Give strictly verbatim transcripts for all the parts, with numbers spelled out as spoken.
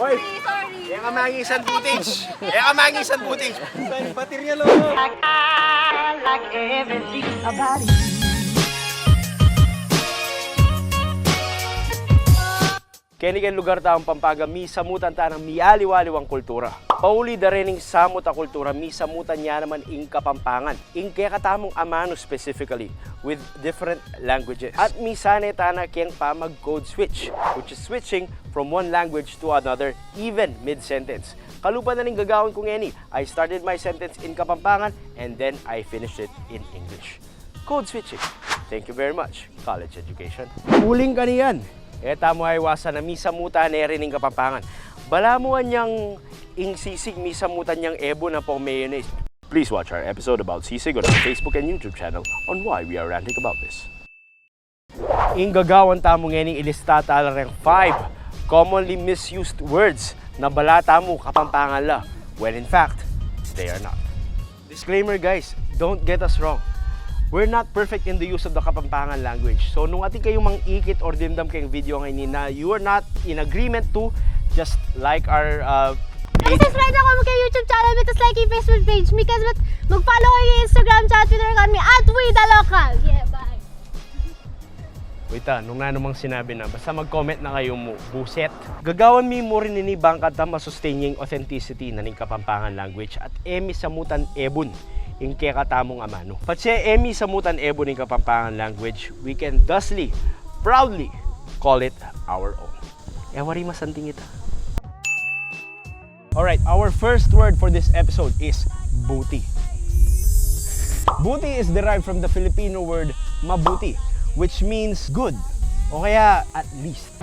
Hoy! Sorry, sorry. Eka mangisan footage! Eka mangisan footage! Baterya lo! Keni keng lugar tamung Pampanga, misamutan ta nang mialiwa-aliwang kultura. Pauli da rening samut a kultura, misamutan ya naman ing Kapampangan, ing kekatamung amanu specifically, with different languages. At misane ta na keng pamag-code switch, which is switching from one language to another, even mid-sentence. Kalupa na ning gagawan ku ngeni, I started my sentence in Kapampangan and then I finished it in English. Code switching. Thank you very much, college education. Uling kanian, e tamu aiwasan a misamutan ne rin ing Kapampangan. Balamu anyang ing sisig misamutan yang ebun ampong mayonnaise. Please watch our episode about sisig on our Facebook and YouTube channel on why we are ranting about this. Ing gagawan tamu ngeni, ilista ta la reng five commonly misused words na bala tamu Kapampangan la, when in fact, they are not. Disclaimer, guys, don't get us wrong. We're not perfect in the use of the Kapampangan language. So, nung atin kayung mang ikit or dimdam keng video ngeni na you are not in agreement to, just like our, uh, page. Subscribe na kayu keng YouTube channel mi, tas like ing Facebook page mi, kasi magfollow kayu keng Instagram tsaka Twitter account mi, at We The Local. Yeah, bye. Wait, ah, nung nanu mang sinabi na, basta mag-comment na kayu mu, buset. Gagawan mi mu rin ini bang kanita ma-sustain ya ing authenticity na ning Kapampangan language at e misamutan ebun ing kekatamung amanu. Patse e misamutan ebun ing Kapampangan language, we can thusly, proudly call it our own. E wari masanting ita. Alright, our first word for this episode is buti. Buti is derived from the Filipino word mabuti, which means good, o kaya at least.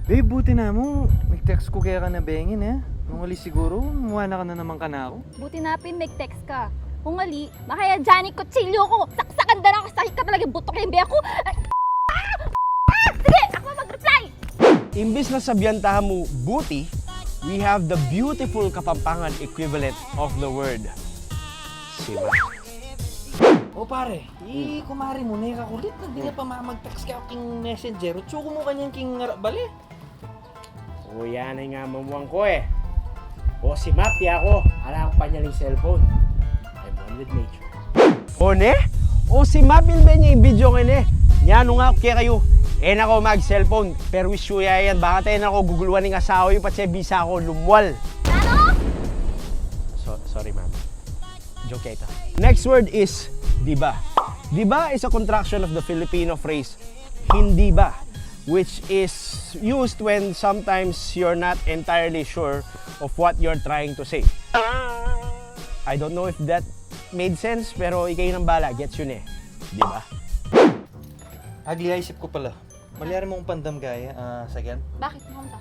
Babe, buti namu mig-text ku keka na bengi ne. Nung ali siguru, muana ka na naman kanaku. Buti na pin mig-text ka. Kung ali, makaya dyan ing kutsilyu ku. Saksakan da na ku, sakit ka talaga, buto kaya be aku. Ay, ah! Ah! Sige, aku mag-reply! Imbis na sabian tamu buti, we have the beautiful Kapampangan equivalent of the word simat. O pare, i kumari mu ne kakulit na, di na pa mamag-text keka king Messenger. Utsu ku mu kanyan king arap bale. O, yan ing amamuan ku e. O, simat ya ku, ala kung panyaling cellphone. I'm one with nature. O ne? O, simapil be ne ing video ngeni. Nyanu nga ku kekayu, e na ku mag-cellphone. Perwisyu ya yan, bakanta e na ku guguluan ing asawa yu patse bisa ku lumwal. Ano? So, sorry, ma'am. Joke ita. Next word is diba. Diba is a contraction of the Filipino phrase hindi ba, which is used when sometimes you're not entirely sure of what you're trying to say. I don't know if that made sense, pero ikayu nang bala, gets yu ne, di ba? Agli, aisip ku pala. Malyari mu kung pandam gaya, ah, sagyan. Bakit? Ano ka?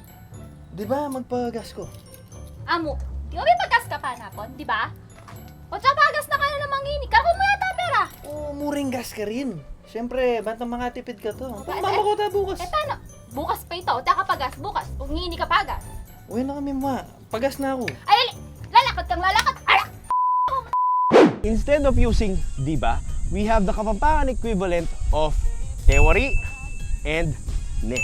Di ba, magpagas ku? Amu, di ba may pagas ka pa napun, di ba? O, tsaka pagas na ka na naman ngini. Kaku mu yata pera. O, muring gas ka rin. Siyempre, bantang makatipid ka to. Kung mama ko ta bukas. E, tana. Bukas pa ita. O, tsaka pagas, bukas. Kung ngini ka pagas. Uwi na kami, ma. Pagas na aku. Ay, ali. Lalakad kang lalakad. Alak! Instead of using diba, we have the Kapampangan equivalent of tewari and ne.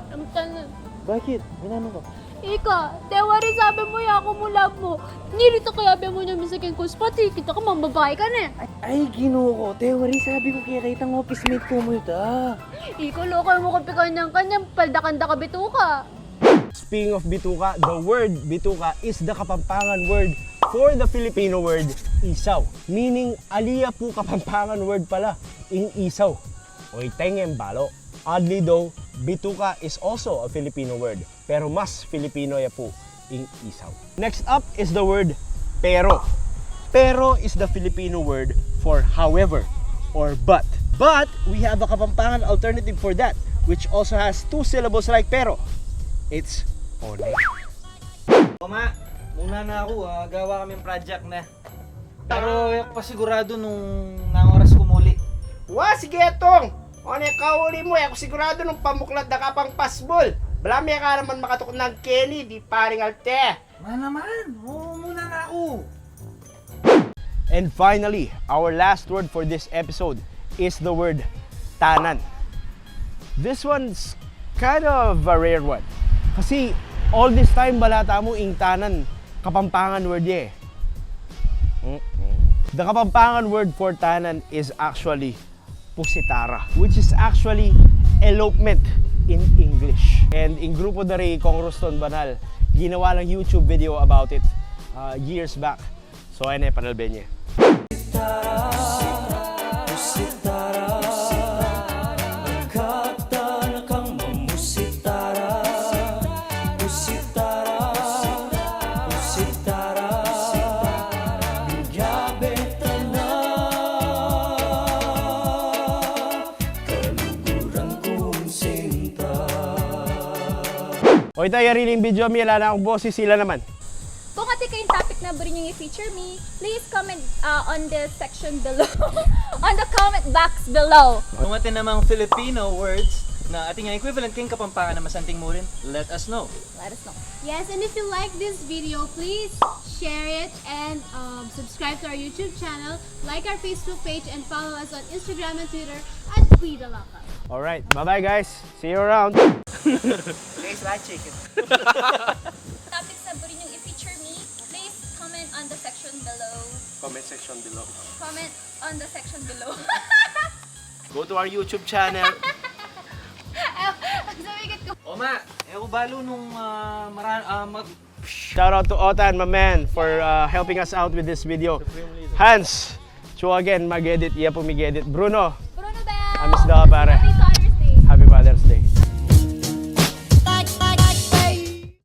Ang tanong. Bakit? Ginano ka? Ika, tewari sabi mu, yaku mu love mu. Ngini ta kaya be mu na minsan keng kuspat, kita ka, mambabae ka na. Ay, Ginu ku, tewari sabi ku keka, itang office mate ku mu ita. Ika, loko mu kapikanyan-kanyan, paldakan da ka bituka. Speaking of bituka, the word bituka is the Kapampangan word for the Filipino word isaw, meaning ali ya pu Kapampangan word pala ing isaw. O iteng embalo. Oddly though, bituka is also a Filipino word, pero mas Filipino ya pu ing isaw. Next up is the word pero. Pero is the Filipino word for however or but. But we have a Kapampangan alternative for that, which also has two syllables like pero. It's one. O, ma, muna na aku, ah. Gawa kaming project ne. Pero e ku pa siguradu nung nanung oras ku muli. Wa, sige, Tong. O, ne, kauli mu, e ku siguradu nung pamuklat da ka pang pasbul. Balamu e ka naman makatuknang keni, di paring alte. Ma naman, o, muna na aku. And finally, our last word for this episode is the word tanan. This one's kind of a rare one. Kasi all this time, balita mu ing tanan, Kapampangan word ya e. Mm-mm. The Kapampangan word for tanan is actually pusitara, which is actually elopement in English. And ing grupo da rey Kong Ruston Banal, ginawa lang YouTube video about it, uh, years back. So, ayan e, panalbe ye. O ita, yari ne ing video mi, ala na kung boses, ila naman. Kung atin kayung topic na buri nyung i-feature mi, please comment, uh, on the section below. On the comment box below. Kung atin namang Filipino words na atin yang equivalent keng Kapampangan na masanting murin, let us know. Let us know. Yes, and if you like this video, please share it and, um, subscribe to our YouTube channel, like our Facebook page, and follow us on Instagram and Twitter at Kuida Laka. Alright, bye-bye, guys. See you around. Guys, la chicken. Topics na buri nyung i-feature mi, please comment on the section below. Comment section below. Comment on the section below. Go to our YouTube channel. Ang sumikat ko. O ma, e ku balu nung, ah, mara-, ah, mag- Shout out to Otan, my man, for, uh, helping us out with this video. Hans, Chu again, mag-edit, iya pu mig-edit. Bruno, Bruno Bell. Amis da, pare. Happy